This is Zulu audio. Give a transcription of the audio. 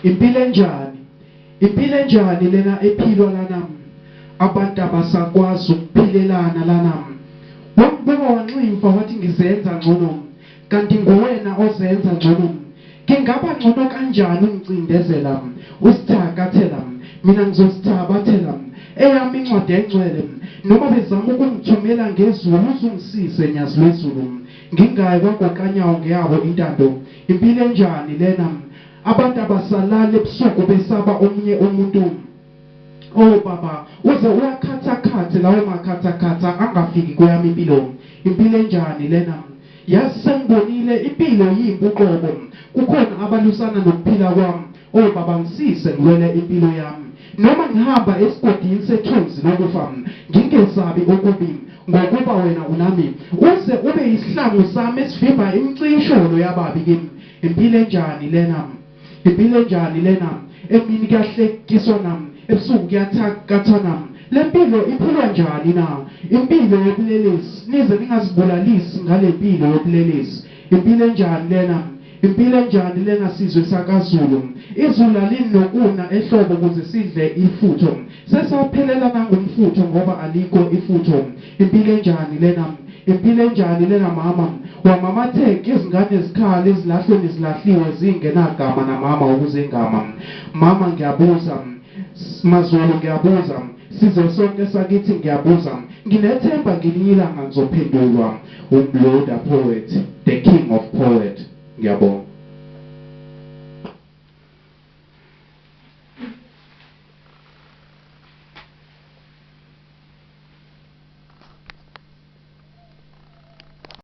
Impilo enjani? Impilo enjani lena ephilwa lana? Abantu abasakwazi ukuphilelana lana. Wangibuka wanximfa wathi ngizenza ngcono. Kanti nguwena ozenza ngcono. Ngingaba ngcono kanjani ungicindezela, usithakathela, mina ngizosithabathela eyami incwadi engcwele. Noma bezama ukungithumela ngezulu uzungisize Nyazi lwezulu. Ngingayi kwagoqanyawo ngeyabo intando. Impilo enjani lena? Abantu abasalali ebusuku besaba omunye umuntu. Oh baba, uze uwakhathakhathe lawo makhathakhatha angafiki kweyami impilo. Impilo enjani lena? Yazi sengibonile impilo yimpi uqobo. Kukhona abalwisana nokuphila kwami. Oh baba ngisize ngilwele impilo yami. Noma ngihamba esigodini sethunzi lokufa, ngingesabi okubi, ngokuba wena unami. Uze ube yisihlangu sami esivimba imicisholo yababi kimi. Impilo enjani lena? Impilo enjani lena? Emini kuyahlekiswana, ebusuku kuyathakathwana. Le mpilo iphilwa njani na? Impilo yobulelesi, nize ningazibulalisi ngale mpilo yobulelesi. Impilo enjani lena? Impilo enjani lena sizwe sakaZulu? Izulu alinokuna ehlobo ukuze sidle ifutho. Sesaphelela nangumfutho ngoba alikho ifutho. Impilo enjani lena? Impilo enjani lena mama? Wamamatheka izingane zikhala ezilahlweni zilahliwe zingenagama namama ukuzengama. Mama ngiyabuza, MaZulu ngiyabuza, sizwe sonke sakithi ngiyabuza. Nginethemba ngelinye ilanga ngizophendulwa. Umloda poet, the king of poet. Ngiyabonga.